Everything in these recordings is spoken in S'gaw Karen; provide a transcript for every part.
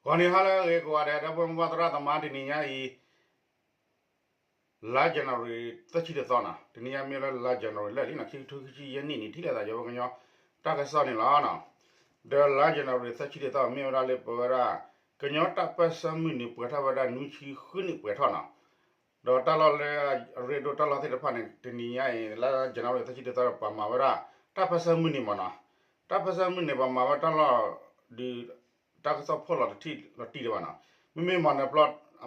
ဂီၤနံၤဟါလၢအဂ့ၤကိးဂၤဒဲး ဒီပုၢ်ဝဲၢ်မုၢ်ဘၣ်သရၣ်သမါ တနံၤညါအံၤ လါ January သၢဆံတသီနီၤ, တနံၤညါမ့ၢ်လၢလါ January လၢလံနီၤ ခံကထိခံဆံယဲၢ်နံၣ်န့ၣ် ထံၣ်လိာ်သးယဝဲကညီတၢ်ကစီၣ်န့ၣ်လီၤနီၤ. ဒီးလါ January သၢဆံတသီ မ့ၢ်ဝဲဒၣ်လၢပဝဲဒၣ် ကညီတၢ်ပၢၢ်ဆၢမုၢ်နံၤ ပှဲၤထီၣ်ဝဲဒၣ်နွံဆံဃုနံၣ်ပှဲၤထီၣ်နီၤ. ဒီးတၢ်လီၢ်လၢအရ့ဒိၣ်တၢ်လီၢ်သ့ၣ်တဖၣ်န့ၣ် တနံၤညါအံၤ လါ January သၢဆံတသီ ပှၤမၤဝဲဒၣ် တၢ်ပၢၢ်ဆၢမုၢ်နံၤမ့ၢ်နီၤ, တၢ်ပၢၢ်ဆၢမုၢ်နံၤ ပှၤမၤဝဲတၢ်လီၢ်ဒုး တၢ်ကစီၣ်ဖီၣ်လီၤတထံၣ်လီၤတံၢ်ဒံးဘၣ်နီၤ, မ့မ့ၢ်မၤနၢၤပျီ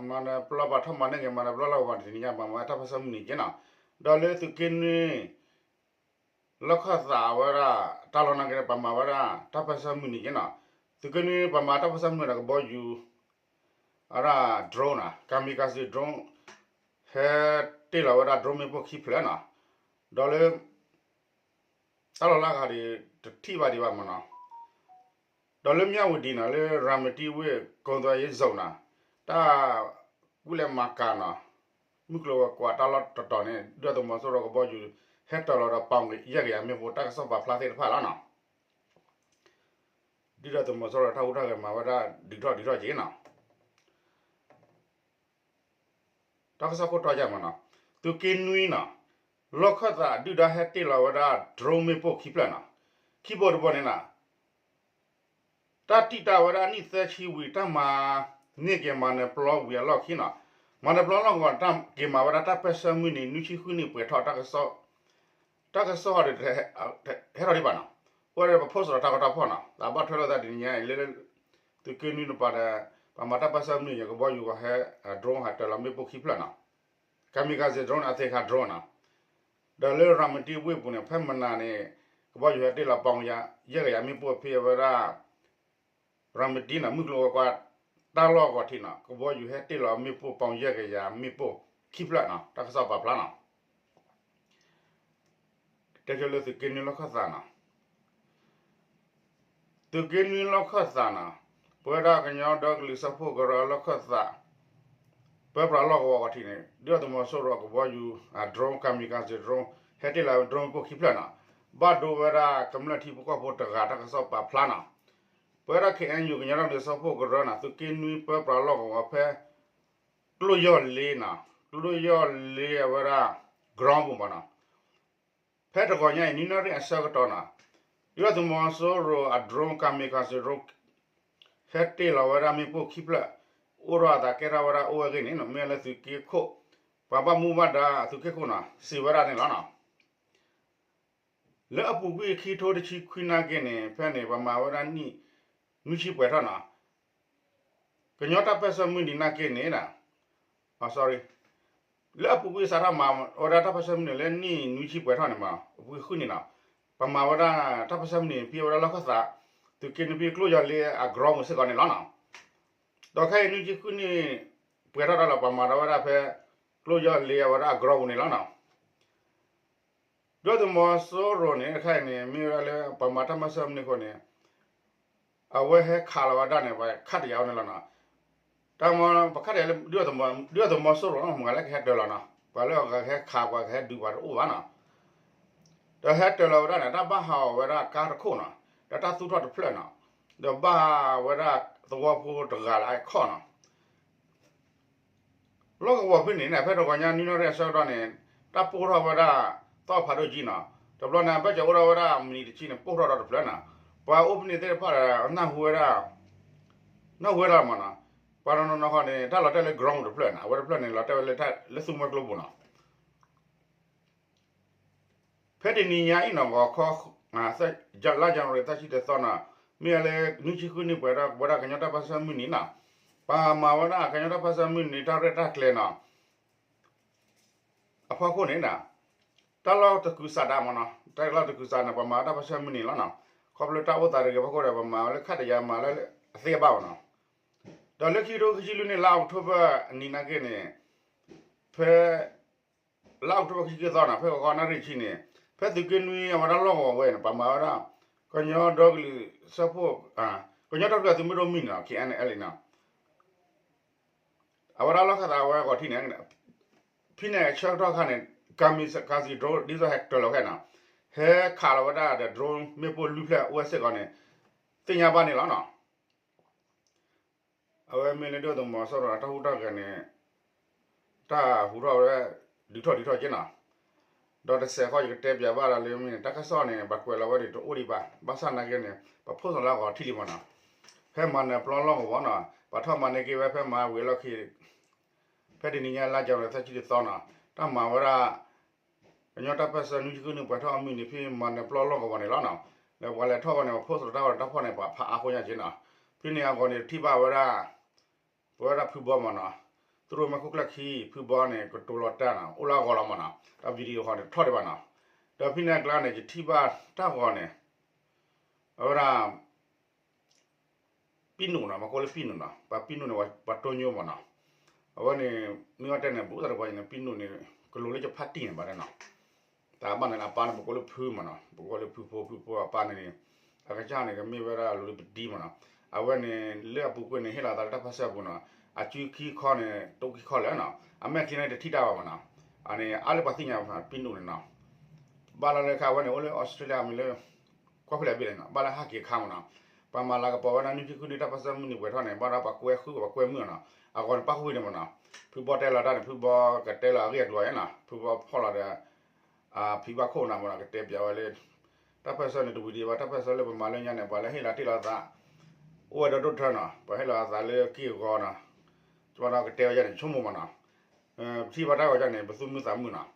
မၤနၢၤပျီပှၤထီၣ်မၤန့ၢ်က့ၤ မၤနၢၤပျီလီၢ်ကဝီၤတနံၤညါ ပှၤမၤဝဲတၢ်ပၢၢ်ဆၢမုၢ်နံၤက့နီၤ, ဒီးလၢသုးက့နွံ လီၢ်ခၢၣ်သးအဝဲဒၣ် တၢ်လီၢ်နာ်က့ဒီး ပှၤမၤဝဲဒၣ်တၢ်ပၢၢ်ဆၢမုၢ်နံၤက့နီၤ, သုးက့နွံပှၤမၤတၢ်ပၢၢ်ဆၢမုၢ်နံၤဒီးကဘီယူၤ အဝဲဒၣ် drone နီၤ kamikaze drone ဟဲတ့ၢ်လီၤဝဲဒၣ် drone မ့ၣ်ပိၢ်ခံဖျၢၣ်နီၤ, ဒီးလၢ တၢ်လီၢ်လၢအဂၤဒံး တထံၣ်ဘၣ်ဒံးဘၣ်မ့ၢ်နီၤ, ဒီးလၢမၠၣ်ဝတံၤနီၤ လၢ ရၤမတံဝ့ၢ် ကိၣ်သွဲယ့ၣ်စိးနီၤ, တၢ်ကူၣ်လဲၤမၤကၤနီၤ, မုၢ်ကျိၤဝဲၤကွာ်တၢ်လီၢ်တတီၤန့ၣ် ဒုၣ်ဒါသုးမီၤစိရိၤကဘီယူၤ ဟဲတၢၤလီၤဒီးပီၣ်က့ၤယဲၢ်ကယၤမ့ၣ်ပိၢ် တၢ်ကစီၣ်ပာ်ဖျါသ့ၣ်တဖၣ်လီၤနီၤ, ဒုၣ်ဒါသုးမီၤစိရိၤတၢ်ဟူးတၢ်ဂဲၤမၤဝဲဒၣ်ဒုးထီၣ်ဒုးထီၣ်က့ၤနီၤ တၢ်ကစီၣ်ခိၣ်တီယါမ့ၢ်နီၤ, သုးက့နွံနီၤ, လီၢ်ခၢၣ်သးဒုၣ်ဒါဟဲတ့ၢ်လီၤဝဲဒၣ် drone မ့ၣ်ပိၢ်ခံဖျၢၣ်နီၤ, ခံဘိတဘိန့ၣ်နီၤ, တၢ်တံာ်တာ်ဝဲဒၣ်နံၣ်သၢဆံဝံၤ တၢ်မၤန့ၢ်က့ၤမၤနၢၤပျီဝံၤအလီၢ်ခံနီၤ, မၤနၢၤပျီလီၢ်ကဝီၤ တၢ်က့ၤမၤဝဲဒၣ်တၢ်ပၢၢ်ဆၢမုၢ်နံၤ နွံဆံဃုနံၣ်ပှဲၤထီၣ် တၢ်ကစီၣ် တၢ်ကစီၣ်ဒီး ဟဲထီၣ်ဒံးဘၣ်နီၤ, အိၣ်ဝဲဒၣ်ပ post ဒီးတၢ်ကီတၢ်ဖီၣ်နီၤ, သးဘၣ်ထွဲလိာ်သးတနံၤညါအံၤလၢ သုးက့နွံတပၤဒီး ပှၤမၤတၢ်ပၢၢ်ဆၢမုၢ်နံၤ ကဘီယူၤကဟဲ drone ဟဲတၢၤလီၤမ့ၣ်ပိၢ်ခံဖျၢၣ်နီၤ, kamikaze drone အသေခါ drone နီၤ, ဒီးလၢရၤမတံဝ့ၢ်ပူၤန့ၣ် ဖဲမနၤန့ၣ် ကဘီယူၤဟဲတ့ၢ်လီၤပီၣ်ကယၤ ယဲၢ်ကယၤမ့ၣ်ပိၢ်ဖဲအဝဲဒၣ် ရၤမတံနီၤ မုၢ်ကျိၤဝဲၤကွာ် တၢ်လီၢ်အဂီၤထံးနီၤ ကဘီယူၤဟဲတ့ၢ်လီၤမ့ၣ်ပိၢ်ပီၣ်ယဲၢ်ကယၤမ့ၣ်ပိၢ်ခံဖျၢၣ်နီၤ တၢ်ကစီၣ်ပာ်ဖျါနီၤ တဲလၢသုးက့နွံလီၢ်ခၢၣ်သးနီၤ သုးက့နွံလီၢ်ခၢၣ်သးနီၤ ပဝဲဒၣ်ကညီဒီကလုာ်စၢဖှိၣ်ကရၢလီၢ်ခၢၣ်သး ပၢပြးလီၢ်ကဝီၤအဂီၤထံးန့ၣ် ဒုၣ်ဒါသုးမီၤစိရိၤကဘီယူၤ drone kamikaze drone ဟဲတ့ၢ်လီၤ drone မ့ၣ်ပိၢ်ခံဖျၢၣ်နီၤ ဘၣ်ဒိဝဲဒၣ်ကမျၢၢ်ထံဖိကီၢ်ဖိတဂၤ တၢ်ကစီၣ်ပာ်ဖျါနီၤ ပဝဲဒၣ် K N U ကညီဒီကလုာ်စၢဖှိၣ်ကရၢနီၤ သုးက့နွံပၢပြးလီၢ်ကဝီၤဖဲ ကျိၣ်ယီၢ်လ့နီၤ ကျိၣ်ယီၢ်လ့အဝဲဒၣ် ground ပူၤမ့ၢ်နီၤ ဖဲတဂီၤညါအံၤ နွံနၣ်ရံၣ်အဆၢကတီၢ်နီၤ ဒုၣ်ဒါသုးမီၤစိရိၤအ drone kamikaze drone ဟဲတ့ၢ်လီၤဝဲဒၣ်မ့ၣ်ပိၢ်ခံဖျၢၣ် အိၣ်ဒီးအသးကဲထီၣ်ဝဲဒၣ်အိၣ်ဝဲဂ့ၢ်န့ၣ် မ့ၢ်လၢသုးက့ခိၣ် ပှၤဘၣ်မူဘၣ်ဒါသုးက့ခိၣ်နီၤ စံးဝဲဒၣ်န့ၣ်လီၤနီၤ လၢအပူၤကွံာ်ခံကထိတဆံခွံနာ်က့န့ၣ် ဖဲန့ၣ် ပှၤမၤဝဲဒၣ်နံၣ် နွံဆံပှဲၤထီၣ်နီၤ ကညီတၢ်ပၢၢ်ဆၢမုၢ်နံၤနာ်က့န့ၣ် sorry လၢအပူၤကွံာ်စးထီၣ်မၤဝဲဒၣ်တၢ်ပၢၢ်ဆၢမုၢ်နံၤလၢနံၣ်နွံဆံပှဲၤထီၣ်န့ၣ်မး အပူၤကွံာ်ဃုနံၣ်နီၤ ပှၤမၤဝဲဒၣ်တၢ်ပၢၢ်ဆၢမုၢ်နံၤ ဖဲအဝဲဒၣ်လီၢ်ခၢၣ်သး သုးက့နွံဖဲကျိၣ်ယီၢ်လ့အ ground ပူၤစ့ၢ်ကီးန့ၣ်လီၤနီၤ ဒီးခဲအံၤနွံဆံဃုနံၣ် ပှဲၤထီၣ်ဒီးလီၤ ပှၤမၤဒီးဝဲဒၣ်ဖဲ ကျိၣ်ယီၢ်လ့အဝဲဒၣ်အ ground ပူၤန့ၣ်လီၤနီၤ ဒုၣ်ဒါသုးမီၤစိရိၤန့ၣ် ခဲအံၤန့ၣ် မ့ၢ်ဝဲဒၣ်လၢပှၤမၤတၢ်ပၢၢ်ဆၢမုၢ်နံၤအဃိန့ၣ် အဝဲဟဲခးလီၤဝဲဒၣ်န့ၣ် ပှၤခးတယာ်ဝဲန့ၣ်လီၤနီၤ တၢ်မ့ၢ်ပှၤခးတယာ်လၢ ဒုၣ်ဒါသုးမီၤစိရိၤနီၤ မ့ၢ်ဂၤလၢကဟဲတၢၤလီၤနီၤ ပှၤလၢအကဟဲခးပှၤကဟဲဒုးပှၤတအိၣ်ဘၣ်နီၤ ဒီးဟဲတၢၤလီၤဝဲဒၣ်န့ၣ် တၢ်ဘၣ်ဟးအီၤဝဲဒၣ်ကါတခိၣ်နီၤ ဒီးတၢ်သူၣ်ထီၣ်တဖျၢၣ်နီၤ ဒီးဘၣ်ဝဲဒၣ်သဝီဖိတဂၤလၢအခီၣ်နီၤ လီၢ်ကဝီၤဖဲန့ၣ်န့ၣ် ဖဲတဂီၤညါနွံနၣ်ရံၣ်အဆၢကတီၢ်န့ၣ် တၢ်ပိၢ်ထီၣ်ဝဲဒၣ် သီၣ်ဖးဒိၣ်ကံနီၤ တဘျီန့ၣ် အဘၢၣ်စၢၤအိၣ်ထီၣ်ဝဲဒၣ်မံးနံးတဆံန့ၣ် ပိၢ်ထီၣ်ဒီးတဖျၢၣ်နီၤ ပှၤအိၣ်ဖဲန့ၣ်သ့ၣ်တဖၣ်ဒီး နၢ်ဟူဝဲဒၣ် နၢ်ဟူဝဲဒၣ်မးနီၤ ပှၤနီၤနီၤနီၤဃီန့ၣ် တၢ်လီၤတဲာ်လၢ ground တဖျၢၣ်န့ၣ် အဝဲတဖျၢၣ်န့ၣ် လီၤတဲာ်ဝဲလၢသူမွဲကျိပူၤနီၤ ဖဲတနံၤညါအံၤနီၤ ဂီၤခီ လါ January သၢဆံတသီနီၤ မ့ၢ်ဝဲလၢနွံဆံဃုနံၣ်ပှဲၤဒီး ပဝဲဒၣ်ကညီတၢ်ပၢၢ်ဆၢမုၢ်နံၤနီၤ ပှၤမၤဝဲဒၣ်ကညီတၢ်ပၢၢ်ဆၢမုၢ်နံၤ တၢ်ရဲၣ်တၢ်ကျဲၤနီၤ အဖီခိၣ်န့ၣ် တၢ်လီၢ်တကုၤစးဒးမးနီၤ တၢ်လီၢ်တကုၤစးန့ၣ် ပှၤမၤဝဲတၢ်ပၢၢ်ဆၢမုၢ်နံၤလီၤနီၤ ခီဖျိတၢ်အိၣ်သးတဂ့ၤအဖီခိၣ်ဒီး ပှၤမၤဝဲလၢခးတယာ်မၤလၢအသ့အဘၣ်မးနီၤ ဒီးလၢခံကထိခံဆံလွံၢ်နံၣ် လါအီးကထိဘၢၣ်အနံၤနာ်က့န့ၣ် ဖဲ လါအီးကထိဘၢၣ်ခံဆံသီနီၤ ဖဲဂီၤခီနၣ်ရံၣ်ဆံန့ၣ် ဖဲသုးက့နွံအဝဲဒၣ်လီၢ်ကဝီၤဝဲန့ၣ် ပှၤမၤဝဲဒၣ် ကညီဒီကလုာ်စၢဖှိၣ် ကညီဒီကလုာ်သုးမုၢ်ဒိၣ်မုၢ်န့ၣ်နီၤ K N L A နီၤ အဝဲဒၣ်လီၢ်ခၢၣ်သးဝဲအဂီၤထံးန့ၣ် ဖဲန့ၣ်အဆၢကတီၢ်ခါန့ၣ် kamikaze drone ဒ်သိးဟဲကတၢၢ်လီၤခဲနီၤ ဟဲခးလီၤဝဲဒၣ်ဒီး drone မ့ၣ်ပိၢ်လွံၢ်ဖျၢၣ်အိၣ်ဝဲစ့ၢ်ကီးန့ၣ် သ့ၣ်ညါဘၣ်န့ၣ်လီၤနီၤ အဝဲမ့ၢ်လၢဒုၣ်ဒါသုးမီၤစိရိၤတၢ်ဟူးတၢ်ဂဲၤန့ၣ် တၢ်ဟူးထီၣ်ဝဲဒၣ် ဒုးထီၣ်ဒုးထီၣ်က့နီၤ. ဒီးတစဲးဃီယကတဲပျးဘၣ်ဒီးလၢမ့ၢ်န့ၣ် တၢ်ကစီၣ်န့ၣ် ပှၤကွဲးလီၤဝဲဒၣ်တအိၣ်ဒံးဘၣ်, ဘၣ်ဆၣ်နာ်က့န့ၣ် ပှၤ post လၢအဂီၤထံၣ်လံမ့ၢ်နီၤ. ဖဲမၤနၢၤပျီလီၢ်ကဝီၤနီၤ ပှၤထီၣ်မၤန့ၢ်က့ၤဝဲဖဲမၤဝံၤအလီၢ်ခံ ဖဲတနံၤညါလါ January သၢဆံတသီနီၤ တၢ်မၤဝဲဒၣ် ကညီတၢ်ပၢၢ်ဆၢနွံဆံဃုနံၣ်ပှဲၤထီၣ်အမုၢ်နံၤ ဖဲမၤနၢၤပျီလီၢ်ကဝီၤန့ၣ်လီၤနီၤ. ဒီးပှၤလဲၤထီၣ်ဝဲန့ၣ် ပှၤ post တၢ်ဂီၤတၢ်ဖီၣ်န့ၣ် ပှၤဖးအါဃိညါက့နီၤ. ဖဲန့ၣ်အဂီၢ်န့ၣ် ထံၣ်ဘၣ်ဝဲဒၣ် ပဝဲဒၣ်ဖုဘီမ့ၢ်နီၤ, သုးရိၣ်မဲာ်ခိၣ်ကျၢၢ်ခံ ဖုဘီန့ၣ် ကတိၤလီၤတၢ်နီၤ အိၣ်လၢအဂီၢ်လီၤမ့ၢ်နီၤ. တၢ် video ဃီန့ၣ် ထီၣ်ဒံးဘၣ်နီၤ. ဒီးဖဲန့ၣ်အကျါန့ၣ် ယထံၣ်ဘၣ်တၢ်ဂီၤန့ၣ် အဝဲဒၣ် ပံနူးနီၤ, ပှၤကိးလၢပံနူးနီၤ, ပှၤပံနူးန့ၣ် ပှၤတိညိမ့ၢ်နီၤ. အဝဲန့ၣ် မ့ၢ်အီၣ်တဲန့ၣ် ဘူးသးတပှၤန့ၣ် ပံနူးန့ၣ် ကလိၤလၢယဖါတံၢ်န့ၣ်ဘၣ်နီၤ. တၢ်အဘၣ်န့ၣ် အပၢ်န့ၣ် ပကိးလၢဖုမ့ၢ်နီၤ, ပကိးလၢဖုဖိ, ဖုဖိအပၢ်န့ၣ်န့ၣ် အကစၢ်န့ၣ် ကမ့ၢ်ဝဲဒၣ်လိၤလၢပတံမ့ၢ်နီၤ. အဝဲန့ၣ် လၢအပူၤကွံာ်န့ၣ် ဟ့ၣ်လီၤသးလၢတၢ်ပၢၢ်ဆၢအပူၤနီၤ, အစုခံခီန့ၣ် တိခံခီလၢာ်နီၤ, အမဲာ်ချံန့ၣ်တထံၣ်တၢ်ဘၣ်မ့ၢ်နီၤ. အန့ၣ် အါလၢပှၤသ့ၣ်ညါ ပံနူးန့ၣ်နီၤ. ဘၣ်လီၤလၢခါအဝဲန့ၣ် အိၣ်လၢ Australia မ့ၢ်လၢ ကွၢ်ဖဲလဲၣ်ဘ့ၣ်လဲၣ်နီၤ, ဘၣ်လၢဟဲက့ၤခါမ့ၢ်နီၤ. ပှၤမၤလၤကပီၤဝဲဒၣ်နွံဆံဃုနံၣ်တၢ်ပၢၢ်ဆၢမုၢ်နံၤပှဲၤထီၣ်န့ၣ် ဘၣ်ဒီးပှၤကွဲဃုာ် ပှၤကွဲမုာ်နီၤ, အဂီၢ်န့ၣ် ပၣ်ဃုာ်န့ၣ်မ့ၢ်နီၤ. ဖုဘီတဲလီၤတၢ်န့ၣ် ဖုဘီကတဲလီၤအဂ့ၢ်အကျိၤယဲနီၤ, ဖုဘီဖီၣ်လီၤဒီး ဖံဘၣ်ခိၣ်နီၤမ့ၢ်နီၤ, ကတဲပျးဝဲလၢ တၢ်ပၢၢ်ဆၢန့ၣ် တဝံၤဒံးဘၣ်, တၢ်ပၢၢ်ဆၢလၢပမၤလၢညါန့ၣ် ပှၤလၢဟ့ၣ်လီၤတ့ၢ်လီၤသး အိၣ်ဝဲဒီဒိၣ်ထၢနီၤ, ပှၤဟ့ၣ်လီၤသးလၢက့ၢ်ဂီၤနီၤ, ကဘၣ်ဒီးကတဲဝဲယဲန့ၣ် ဆိကမိၣ်မ့ၢ်နီၤ. ပထံၣ်ဘၣ်တၢ်ဂီၤယဲန့ၣ် ပသူၣ်မုာ်သးမုာ်နီၤ.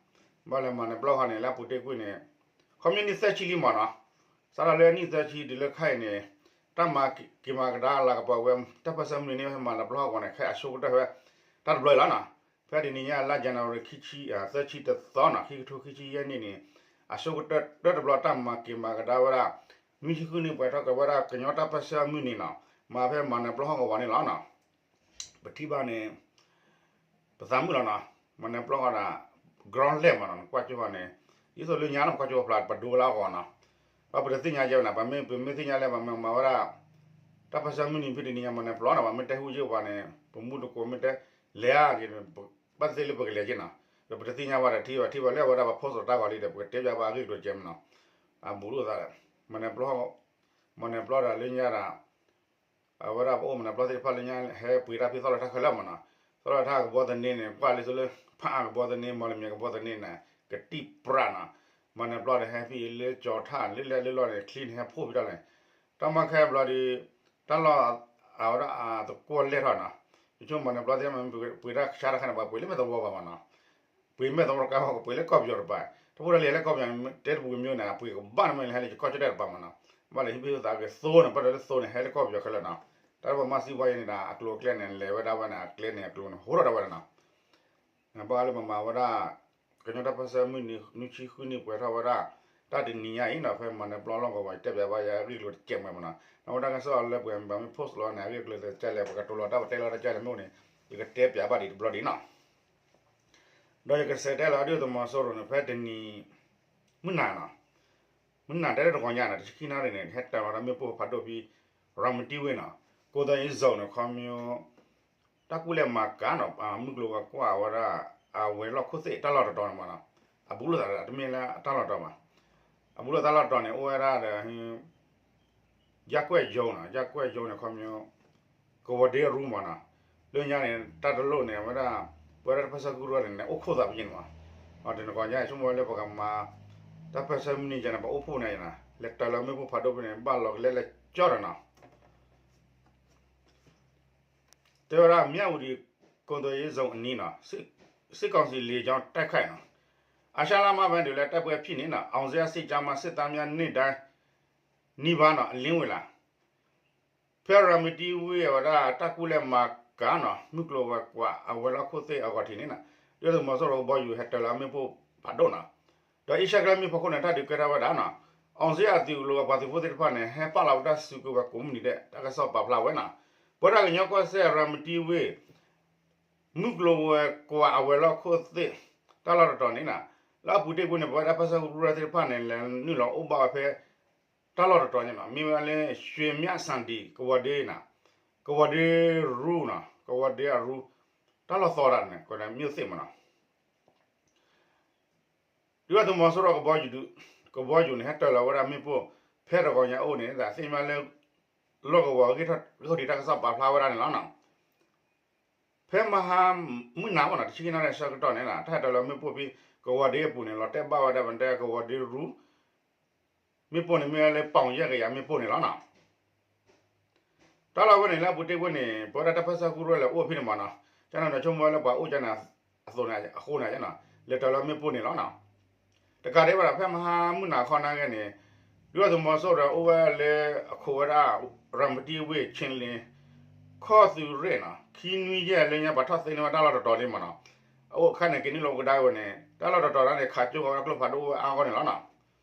ဘၣ်လဲၤမၤနၢၤပျီဃီန့ၣ် လၢအပူၤတ့ၢ်ကွံာ်န့ၣ် ခီမ့ၢ်နံၣ်သၢဆံလံမ့ၢ်နီၤ, စးထီၣ်လၢနံၣ်သၢဆံတုၤလၢခဲအံၤန့ၣ် တၢ်မၤက့ၤမၤကဒါလၤကပီၤဝဲ တၢ်ပၢၢ်ဆၢမုၢ်နံၤန့ၣ် ဖဲမၤနၢၤပျီဃီအဂီၢ်န့ၣ် ခဲအံၤအဆိကတၢၢ်ဝဲ တၢ်တဘျီအံၤလီၤနီၤ. ဖဲတနံၤညါလါ January ခံဆံ သၢဆံတသီနီၤ, ခံကထိခံဆံယဲၢ်နံၣ်န့ၣ် အဆိကတၢၢ်တဘျီတၢ်မၤက့ၤမၤကဒါဝဲဒၣ် နွံဆံဃုနံၣ်ပှဲၤထီၣ်က့ၤဝဲဒၣ် ကညီတၢ်ပၢၢ်ဆၢအမုၢ်နံၤနီၤ, မၤဖဲမၤနၢၤပျီဃီကဝီၤန့ၣ်လီၤနီၤ. ပထံၣ်ဘၣ်န့ၣ် ပသးမုာ်လီၤနီၤ, မၤနၢၤပျီဃီဒီး ground လဲၣ်မ့ၢ်နီၤ, နကွၢ်ကၠိဃီန့ၣ် ဒ်သိးလၢညါနီၤ ပကွၢ်ကၠိဃီဖျါ ပဒိလၢအဂီၢ်နီၤ, ဘၣ်ပတသ့ၣ်ညါကဲဝဲနီၤ, ပမ့ၢ်သ့ၣ်ညါလၢပမ့ၢ်မၤဝဲဒၣ် တၢ်ပၢၢ်ဆၢမုၢ်နံၤဖဲတနံၤညါ မၤနၢၤပျီနီၤ, ပမ့ၢ်တဲဟူးယ့ၢ်ပှၤန့ၣ် ပမူတကိးမ့ၢ်တဲ လဲၤဧါက့ၤန့ၣ် ဘၣ်သ့ၣ်သ့ၣ်လၢပကလဲၤက့ၤနီၤ, ဒီးပတသ့ၣ်ညါဘၣ်ဒီး ထံၣ်ဘၣ်ထံၣ်ဘၣ်လၢအဝဲဒၣ်ပှၤ post တၢ်ဂီၤလံဒီး ပကတဲပျးဘၣ်အဂ့ၢ်ကျိၤကဲမ့ၢ်နီၤ, အဘူးလိာ်သး မၤနၢၤပျီ မၤနၢၤပျီဒီးလၢညါဒီး အဝဲဒၣ်ပအိၣ်မၤနၢၤပျီသ့ၣ်တဖၣ်လၢညါ ဟဲပှ့ၤတၢ်ဖဲသီလၢတၢ်ခဲလၢာ်မ့ၢ်နီၤ, သီလၢတၢ်ကဘီသန့န့ၣ် ကွၢ်လံဆိလၢ ဖးအါကဘီသန့ မီၢ်လမၠဲၣ်ကဘီသန့န့ၣ် ကတံၢ်ပြးနီၤ, မၤနၢၤပျီဒီးဟဲဖဲအံၤလၢကၠီၤထၣ် လၢလဲၣ်လၢလီၢ်န့ၣ် ချံန့ၣ်ဟဲဖှိၣ်ဖဲတၢ်လဲၣ်, တၢ်မၤခဲဘျီဒီး တၢ်လီၢ်အဝဲဒၣ်အသကွီၤလဲၢ်ထီၣ်နီၤ, ယဆိကမိၣ်မၤနၢၤပျီသ့ၣ်တဖၣ် ပှ့ၤတၢ်ကဆါတခါန့ၣ် ပှၤပှ့ၤလၢမဲာ်သဝီဘၣ်မ့ၢ်နီၤ ပှ့ၤမဲာ်သဝီတကးဘၣ် ကပှ့ၤလၢကီၢ်ပယီၤတပၤ, တၢ်ဖိတၢ်လံၤဟဲလၢကီၢ်ပယီၤန့ၣ် တဲတပူၤကမျိုးန့ၣ် အပှ့ၤကဘၣ်န့ၣ်မ့ၢ်လၢဟဲလၢယကီၢ်ကၠီၣ်တဲၣ်တပၤမ့ၢ်နီၤ, ဘၣ်လၢဟံၣ်ဖိသးက့ၤသိန့ၣ် ဘၣ်ဒီးလၢသိန့ၣ် ဟဲလၢကီၢ်ပယီၤခဲလၢာ်နီၤ, တၢ်တပှၤမၤစံးပှၤယဲန့ၣ်ဒီး အကျိၤအကျဲန့ၣ် လဲၤဝဲဒၣ်ဝဲန့ၣ် အကျဲန့ၣ်အကျိၤန့ၣ် ဟိထီၣ်ဒၣ်ဝဲဒၣ်နီၤ ဘၣ်ဃးလၢပမၤဝဲဒၣ် ကညီတၢ်ပၢၢ်ဆၢမုၢ်နံၤ နွံဆံဃုနံၣ်ပှဲၤထီၣ်ဝဲဒၣ် တၢ်တနံၤညါအံၤနီၤ ဖဲမၤနၢၤပျီလီၢ်ကဝီၤ ယတဲပျးဘၣ်ယၤအဂ့ၢ်ကျိၤတကဲးမ့ၢ်မ့ၢ်နီၤ, နဝဲတၢ်ကစီၣ်လၢပှဲၤမ့ၢ်ဘၣ်မ့ၢ် post လီၤန့ၣ် အဂ့ၢ်ကျိၤတကဲးလဲၣ် ပကတိၤလီၤတၢ်ပတဲလီၤတကဲးလဲၣ်မ့ၢ်အိၣ်န့ၣ် ယကတဲပျးဘၣ်ဒံးတဘျီဒံးနီၤ, ဒီးယကဆဲးတဲလီၤဒုၣ်ဒါသုးမီၤစိရိၤန့ၣ် ဖဲတနံၤ မုၢ်နၤနီၤ, မုၢ်နၤတဲလၢတဂီၤညါနီၤ တဆံခံနၣ်ရံၣ်န့ၣ် ဟဲတၢၤလီၤတၢ်မ့ၣ်ပိၢ်ဖးဒိၣ်ဖဲ ရၤမတံဝ့ၢ်နီၤ, ကိးသီအ့ zone န့ၣ်ခီမ့ၢ် တၢ်ကူၣ်လဲၤမၤကၤနီၤ မုၢ်ကျိၤဝဲၤကွာ်ဝဲဒၣ် အဝဲၤလီၢ်ခိၣ်သ့ၣ်တၢ်လီၢ်တတီၤန့ၣ်မ့ၢ်နီၤ, အဘူးလိာ်သးတမ့ၢ်လၢအတၢ်လီၢ်တတီၤဘၣ်, အဘူးလိာ်တၢ်လီၢ်တတီၤန့ၣ် အိၣ်ဝဲဒၣ်ဒီး ယၣ်ကွဲၣ်ယိန့ၣ် ယၣ်ကွဲၣ်ယိန့ၣ်ခီမ့ၢ် ကဝီၤဒ့အရူမ့ၢ်နီၤ, လၢညါန့ၣ် တၢ်တလိၣ်န့ၣ် အဝဲဒၣ် ပဝဲဒၣ်တၢ်ပၢၢ်ဆၢကရူၢ်န့ၣ် အိၣ်ခိၣ်သးဖဲန့ၣ်မ့ၢ်, တနံၤဂီၤညါဆိကမိၣ်ဝဲလၢပကမၤ တၢ်ပၢၢ်ဆၢမုၢ်နံၤယဲန့ၣ် ပအိၣ်ဖှိၣ်န့ၣ်ယဲန့ၣ် လဲၤတၢၤလီၤမ့ၣ်ပိၢ်ဖးဒိၣ်ဖဲန့ၣ် ဘၣ်လီၤကလဲလဲကၠီဒီးနီၤ တဲဝဲဒၣ် မြဝတီ ကုန်သွယ်ရေးဇုန်အနီးနီၤ စစ်ကောင်စီလေကြောင်းတိုက်ခိုက်နီၤ အရှေ့လမ်းမပိုင်းတွေလည်း တိုက်ပွဲဖြစ်နေနီၤ အောင်ဇေယျစစ်ကြောင်းမှ စစ်သားများ နေ့တိုင်း နီးပါးနီၤ အလင်းဝင်လာ ဖဲရၤမတံဝ့ၢ်အဝဲဒၣ် တၢ်ကူၣ်လဲၤမၤကၤနီၤ မုၢ်ကျိၤဝဲၤကွာ် အဝဲၤလီၢ်ခိၣ်သ့ၣ်အဂီၢ်ထံးန့ၣ်နီၤ ဒုၣ်ဒါသုးမီၤစိရိၤကဘီယူၤဟဲတၢၤလီၤမ့ၣ်ပိၢ်ဖးဒိၣ်နီၤ ဒီးအ့ရှါကျဲမ့ၣ်ပိၢ်ခိၣ်န့ၣ် တၢ်ဒုးကဲထီၣ်ဝဲဒၣ်နီၤ အောင်ဇေယျအသုးအလိၤအပှၤသုးဖိသ့ၣ်တဖၣ်န့ၣ် ဟဲပာ်လီၤဝဲတၢ်စုကဝဲၤကိးမုၢ်နံၤဒဲး တၢ်ကစီၣ်ပာ်ဖျါဝဲနီၤ ပဝဲဒၣ်ကညီကီၢ်စဲၣ်ရၤမတံဝ့ၢ် မုၢ်ကျိၤဝဲၤကွာ်အဝဲၤလီၢ်ခိၣ်သ့ၣ် တၢ်လီၢ်တတီၤန့ၣ်နီၤ လၢအပူၤတ့ၢ်ကွံာ်န့ၣ် ပဝဲဒၣ်တၢ်ပၢၢ်ဆၢကရူၢ်သ့ၣ်တဖၣ်န့ၣ် လဲၤနုာ်လီၤအိၣ်ဘၣ်ဝဲဖဲ တၢ်လီၢ်တတီၤန့ၣ်နီၤ မ့ၢ်ဝဲဒၣ်လၢ ရွှေမြစံဒီ ကဝီၤဒ့နီၤ ကဝီၤဒ့ရူနီၤ ကဝီၤဒ့အရူ တၢ်လီၢ်သီတၢ်န့ၣ် ကိးန့ၣ် မြို့သစ်မ့ၢ်နီၤ ဒုၣ်ဒါသုးမီၤစိရိၤကဘီယူၤ ကဘီယူၤန့ၣ် ဟဲတၢၤလီၤဝဲဒၣ်မ့ၣ်ပိၢ် ဖဲတဂီၤညါအိၣ်န့ၣ် သ့ၣ်မးလၢ လီၢ်ကဝီၤဂ့ၢ်ထီၣ်ထံးတၢ်ကစီၣ်ပာ်ဖျါဝဲဒၣ်န့ၣ်လီၤနီၤ. ဖဲမဟါမုၢ်နၤမ့ၢ်နီၤ တဆံခံနၣ်ရံၣ်အဆၢကတီၢ်န့ၣ် တၢ်ဟဲတ့ၢ်လီၤမ့ၣ်ပိၢ်ဖဲ ကဝီၤဒ့အပူၤန့ၣ် လီၤတဲာ်ဘၣ်ဝဲဒၣ်ပတဲကဝီၤဒ့ရူ မ့ၣ်ပိၢ်န့ၣ် မ့ၢ်ဝဲလၢပီၣ်ယဲၢ်ကယၤမ့ၣ်ပိၢ်န့ၣ်လီၤနီၤ. တၢ်လီၢ်ဝဲန့ၣ်လၢအပူၤတ့ၢ်ဝဲန့ၣ် ပဝဲဒၣ်တၢ်ပၢၢ်ဆၢကရူၢ်လဲၤအိၣ်ဖဲန့ၣ်မ့ၢ်နီၤ, ကန့ၣ်ဒီးဆိကမိၣ်ဝဲလၢပှၤအိၣ်ကန့ၣ်အသိးန့ၣ်အဃိန့ၣ်နီၤ, လဲၤတ့ၢ်လီၤမ့ၣ်ပိၢ်န့ၣ်လီၤနီၤ. တကးဒံးဘၣ်ဒီး ဖဲမဟါမုၢ်နၤခီနာ်က့န့ၣ် ဒုၣ်ဒါသုးမီၤစိရိၤအိၣ်ဝဲလၢအခိးဝဲဒၣ် ရၤမတံဝ့ၢ် ခ့လ့ ခီၣ်သုးရ့ၣ်နီၤ, ခံနွံယဲၢ်လၢညါပှၤထီၣ်သ့န့ၢ်ဝဲတၢ်လီၢ်တတီၤလံမ့ၢ်နီၤ, အအိၣ်ခဲန့ၣ်က့ၤနုာ်လီၤကဒါဝဲန့ၣ် တၢ်လီၢ်တတီၤန့ၣ် ခးကၠိဃီၤဝဲဒၣ်ကျိဖးဒိၣ်အိၣ်ဝဲအါဂီၢ်န့ၣ်လီၤနီၤ.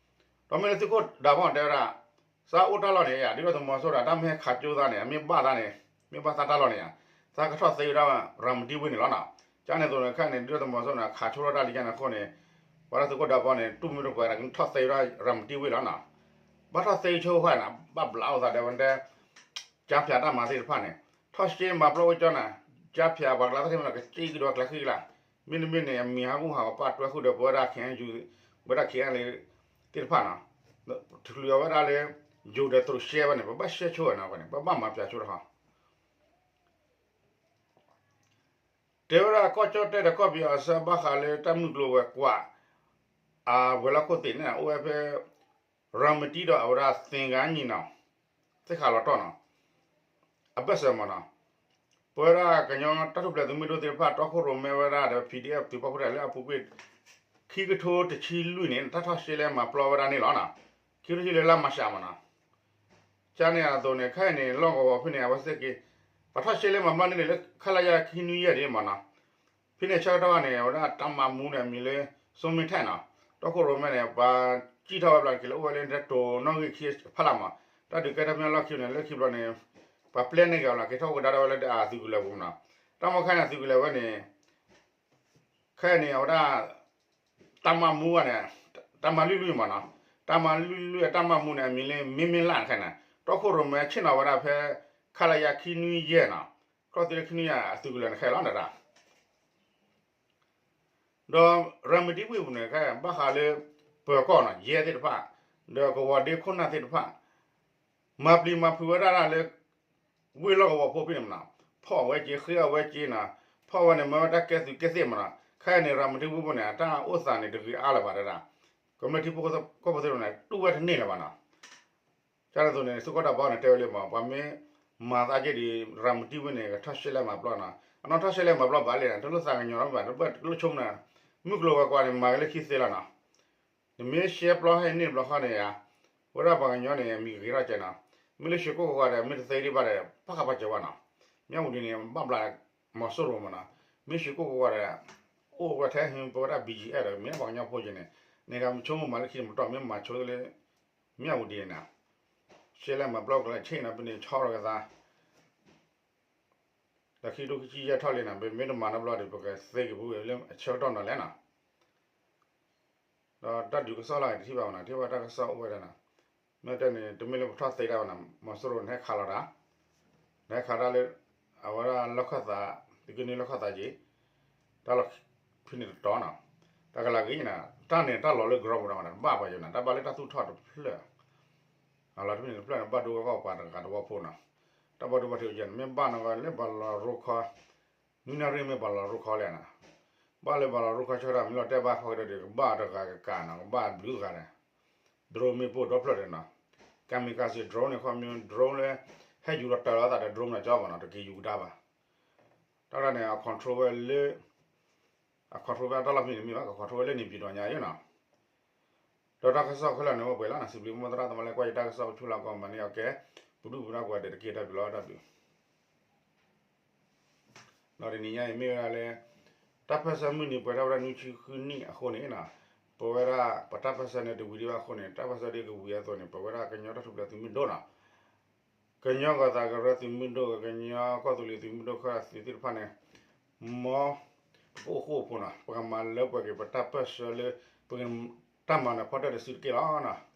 ဒီးမ့ၢ်လၢသုးခိၣ်ဒးဘီၣ်တဲဝဲဒၣ် သးအိၣ်တၢ်လီၢ်န့ၣ်ယါ ဒုၣ်ဒါသုးမီၤစိရိၤဒီး တၢ်မ့ၢ်ဟဲခးကၠိသးန့ၣ် အမ့ၢ်ဘၣ်သးန့ၣ် မ့ၢ်ဘၣ်သးတၢ်လီၢ်န့ၣ်ယါ, သးကထီၣ်သ့ဝဲဒၣ်ရၤမတံဝ့ၢ်န့ၣ်လီၤနီၤ. ကန့ၣ်အသိးန့ၣ်ခဲအံၤန့ၣ် ဒုၣ်ဒါသုးမီၤစိရိၤန့ၣ် ခးဆိထီၣ်တၢ်လံကန့ၣ်အဃိန့ၣ် ပှၤလၢသုးခိၣ်ဒးဘီၣ်န့ၣ် တူၢ်မ့ၢ်တပှဲၤဒီးကထီၣ်သ့ဝဲဒၣ်ရၤမတံဝ့ၢ်လီၤနီၤ. ဘၣ်ထီၣ်သ့ဆိဝဲန့ၣ် ဘၣ်ဘျးအိၣ်သးဒီးဝဲတဲ ကၠါဖၠးတၢ်မၤသ့ၣ်တဖၣ်န့ၣ် ထီၣ်ရှဲမၤပျီဝဲကၠိန့ၣ် ကၠါဖၠးပှၤကျါသ့ၣ်တဖၣ်န့ၣ် ကစ့ကဒီးကျါဃံကလါ, မ့တမ့ၢ်န့ၣ် အမံၤဟးဂူာ်ဟးဂီၤပာ်တွဲဃုာ်ဒီးပဝဲဒၣ် ခ့ၣ်အဲၣ်ယူၣ် ပဝဲဒၣ် ခ့ၣ်အဲၣ်ယူၣ် သ့ၣ်တဖၣ်နီၤ, ထုးလီၤဝဲဒၣ်လၢ ယိၤဒီးတရူးရှဲဝဲန့ၣ် ပဘၣ်ရှဲဆိဝဲနီၤန့ၣ် ပဘၣ်မၤပၠးဆိတခီ တဲဝဲဒၣ်ကီၢ်ကၠီၣ်တဲၣ်ဒီးကီၢ်ပယီၤအဆၢဘၣ်ဃးလၢတၢ်မုၢ်ကျိၤဝဲၤကွာ် အဝဲၤလီၢ်ခိၣ်သ့ၣ်န့ၣ် အိၣ်ဝဲဖဲ ရၤမတံဒီးအဝဲဒၣ်သ့ၣ်ဂၤနံၤနီၤ, သ့ၣ်ဃးလီၤတီၢ်နီၤ, အဘၢၣ်စၢၤမ့ၢ်နီၤ, ပဝဲဒၣ်ကညီတၢ်ထူၣ်ဖျဲးသုးမုၢ်ဒိၣ်သ့ၣ်တဖၣ် တီခိၣ်ရိၣ်မဲဝဲဒၣ်ဒီး ပီၣ်ဒံၣ်အဲၣ် သုးပာ်ဖှိၣ်သ့ၣ်လၢအပူၤကွံာ် ခံကထိတဆံလွံၢ်န့ၣ် တၢ်ထီၣ်ရှဲလဲမၤပျီဝဲဒၣ်န့ၣ်လီၤနီၤ, ခံကထိတဆံလွံၢ်လၢမၤရှးမ့ၢ်နီၤ ကန့ၣ်အသိးန့ၣ် ခဲအံၤန့ၣ် လီၢ်ကဝီၤဖဲန့ၣ် အဝဲသ့ၣ်က့ၤ ပှၤထီၣ်ရှဲလဲမၤပျီန့ၢ်န့ၣ်လၢ ခလရ ခံနွံယဲၢ်ဒ်မ့ၢ်နီၤ, ဖဲန့ၣ်ဆၢကတီၢ်န့ၣ် အဝဲဒၣ်တၢ်မၤမူန့ၣ် အမံၤလၢ စိမ့ၢ်ထဲနီၤ, တီခိၣ်ရိၣ်မဲန့ၣ် ပှၤစံၣ်ထီၣ်ဝဲဘျီန့ၣ် က့ၤလၢအိၣ်ဝဲလၢတိၤနီၣ်ဂံၢ်ခံဖးလၢ်မး, တၢ်ဒုးကဲထီၣ်ဖဲန့ၣ်လီၢ်ခံန့ၣ် လၢခံဘျီန့ၣ် ပှၤပျဲန့ၢ်က့ၤအီၤလီၤ က့ၤထီၣ်ကဒါထီၣ်ဝဲလၢအသုးကလၢၤပူၤနီၤ, တၢ်မ့ၢ်ခဲန့ၣ် အသုးကလၢၤဝဲန့ၣ် ခဲအံၤန့ၣ် အဝဲဒၣ် တၢ်မၤမူန့ၣ် တၢ်မၤလွံၢ်လွံၢ်မ့ၢ်နီၤ, တၢ်မၤလွံၢ်လွံၢ်အတၢ်မၤမူန့ၣ် အမံၤလၢ မ့မ့ၢ်လၢ်ခဲအံၤန့ၣ် တီခိၣ်ရိၣ်မဲဆ့ၣ်နီၤဝဲဒၣ်ဖဲ ခလရ ခံနွံယဲၢ်နီၤ, ခီၣ်သ့လၢခံနွံယဲၢ်အသုးကလၢၤန့ၣ် ခဲအံၤလီၤနတၢ် ဒီးရၤမတံဝ့ၢ်ပူၤန့ၣ် ခဲအံၤဘၣ်ဃးလၢ ပၢၤကီၢ်နီၤ ယဲၢ်သ့ၣ်တဖၣ် ဒီးကဝီၤဒ့ခိၣ်နၢ်သ့ၣ်တဖၣ် မၤပျံၤမၤဖုးဝဲဒၣ်လၢ ဝ့ၢ်လီၢ်ကဝီၤဖိဖဲန့ၣ်မ့ၢ်နီၤ, ဖီၣ်ဝဲက့ၤ ဃ့အီၣ်ဝဲက့ၤနီၤ, ဖီၣ်ဝဲန့ၣ် မၤဝဲတၢ်ကဲသုးကဲသ့ၣ်မ့ၢ်နီၤ, ခဲအံၤန့ၣ် ရၤမတံဝ့ၢ်ပူၤန့ၣ် အတၢ်အိၣ်သးန့ၣ် တဂ့ၤအါလၢၤဘၣ်ဒၣ်, ကမျၢၢ်ထံဖိကီၢ်ဖိသ့ၣ်တဖၣ်န့ၣ် တူၢ်ဝဲတန့ၢ်လၢၤဘၣ်နီၤ ကန့ၣ်အသိးန့ၣ် သုးခိၣ်ဒးဘီန့ၣ် တဲဝဲလၢမ့ၢ် ပှၤမ့ၢ်မၤသးက့ဒံး ရၤမတံဝ့ၢ်န့ၣ် ကထီၣ်ရှဲလဲမၤပျီနီၤ, အနီၢ်ထီၣ်ရှဲလဲမၤပျီဘၣ်လဲၣ်နီၤ, တလိၣ်သးကညီၤလီၤဘၣ်, တဘၣ်တလိၣ်ဆိကမိၣ်နီၤ, မုၢ်ကျိၤဝဲၤကွာ်န့ၣ် မၤက့ၤလၢခံသ့လီၤနီၤ, နမ့ၢ်ရှဲပျီဟဲန့ၢ်ဘျီဃီန့ၣ်ဧါ, ဝဲဒၣ်ပှၤကညီန့ၣ် အမံၤကဂ့ၤထီၣ်ကဲနီၤ, မ့ၢ်လၢရွှေကုက္ကိုဘၣ်ဒီး မ့ၢ်တသ့ဒံးဘၣ်ဒီး ပၣ်ဃးပာ်စၢၤဝဲနီၤ, မၠၣ်ဝတံၤန့ၣ် ဘၣ်ဘျးမီၤစိရိၤမ့ၢ်နီၤ, မ့ၢ်ရွှေကုက္ကိုဘၣ်ဒီး အိၣ်ဝဲထဲဟဲပဝဲဒၣ် ဘံယံၤအဲၣ်ဒီး မ့ၢ်ပှၤကညီဖိက့န့ၣ်, န့ၣ်ဂ့ၤဆိကမိၣ်မၤလၢခံတမတီၢ် မ့ၢ်မၤဆိလၢ မၠၣ်ဝတံၤန့ၣ်နီၤ, ရှဲလဲမၤပျီကလဲၤဆ့ၣ်နီၤ ပန့ၣ်ဆီလီၤက့ၤသး ဒီးခံကထိခံဆံယဲၢ်ထီၣ်လံနီၤ, ပမ့ၢ်တမၤနီတဘျီဒီး ပကသ့က့ၤပူၤလၢအဆၢကတီၢ်နီၤလဲၣ်နီၤ, ဒီးတၢ်ဒုးကစီၣ်လၢအံၤတထံၣ်ဘၣ်မ့ၢ်နီၤ, ထံၣ်ဘၣ်တၢ်ကစီၣ်အိၣ်ဝဲဒၣ်နီၤ, မ့ၢ်တဲန့ၣ် တမ့ၢ်လၢပထီၣ်သ့ဒၣ်ဘၣ်နီၤ, မီၤစိရိၤန့ၣ်ဟဲခးလီၤတၢ်, ဟဲခးတၢ်လၢ အဝဲဒၣ်လီၢ်ခၢၣ်သး, သုးက့နွံလီၢ်ခၢၣ်သးက့ၤ, တၢ်လီၢ်ဖဲန့ၣ်တတီၤနီၤ, တၢ်ကလၤက့ၤနီၤ, တၢ်န့ၣ်တၢ်လီၤလၢ ground ပူၤဒီးမ့ၢ်နီၤ, တဘၣ်ပှၤယိၤနီၤ, တၢ်ဘၣ်လၢတၢ်သူၣ်ထီၣ်တဖျၢၣ် အလီၤတမ့ၢ်န့ၣ်တဖျၢၣ်န့ၣ် ဘၣ်ဒိဝဲကီၢ်ပှၤတဂၤတဝီဖိနီၤ, တၢ်ဘၣ်ဒိဘၣ်ထံးအယဲၢ်န့ၣ် မ့ၢ်ဘၣ်နီၢ်ကီၢ်လၢပှၤလီၤရိခီ, နွံနၣ်ရံၣ်မ့ၢ်ပှၤလီၤရိခီလဲၣ်နီၤ, ဘၣ်လၢပှၤလီၤရိခီဆၢကတီၢ် မ့ၢ်လီၤတဲာ်ဘၣ်ခီကဒီး ကဘၣ်တဂၤကကးနီၤ, ကဘၣ်ဘျုးဂၤန့ၣ်, drone မ့ၢ်ပိၢ်ဒီဖျၢၣ်ဒီးနီၤ, kamikaze drone န့ၣ် ခီမ့ၢ် drone လၢ ဟဲယူၤဒီးတၢ်လီၤသးဒီး drone နီၤ ကၠီမ့ၢ်နီၤ တက့ၤယူၤကဒါဘၣ်, တၢ်လၢန့ၣ် အ control ဝဲလၢ အ control ဝဲတၢ်လီၢ်ဖဲန့ၣ်မ့ၢ်ဘၣ် က control ဝဲလၢန့ၣ်ပျံၤဒီးညါယိနီၤ, ဒီးတၢ်ကစီၣ်ခဲလၢာ်န့ၣ် အိၣ်ပှဲၤလီၤနီၤ, စံးဘျုးမိၢ်သရၣ်သမါလၢကွၢ်ယတၢ်ကစီၣ် ဆူလၢကီၢ်မၤန့ၢ်အီၤကဲ, ပဒုၣ်ပဒါကိးဂၤဒဲးတက့ၢ် တၢ်ဘျုးလီၤ တၢ်ဘျုး ဒီးတနံၤညါအံၤမ့ၢ်ဝဲဒၣ်လၢ တၢ်ပၢၢ်ဆၢမုၢ်နံၤပှဲၤထီၣ်ဝဲဒၣ်နွံဆံဃုနံၣ်အဃိန့ၣ်နီၤ, ပဝဲဒၣ်ပတၢ်ပၢၢ်ဆၢန့ၣ်တဝံၤဒံးဘၣ်အဃိန့ၣ် တၢ်ပၢၢ်ဆၢဒ်ကဝံၤအသိးန့ၣ် ပဝဲဒၣ်ကညီတၢ်ထူၣ်ဖျဲးသုးမုၢ်ဒိၣ်နီၤ, ကညီဂီၤသးကရၢသုးမုၢ်ဒိၣ် ကညီကီၢ်သူလ့ၤသုးမုၢ်ဒိၣ် ခဲသ့ၣ်တဖၣ်န့ၣ် မ်ပကအိၣ်ဃူအိၣ်ဖိးနီၤ, ပကမၤလၢပှဲၤက့ၤပတၢ်ပၢၢ်ဆၢလၢ ပကတၢ်မၤနၢၤဖီတၢၣ်တစုတက့ၢ်လီၤနီၤ.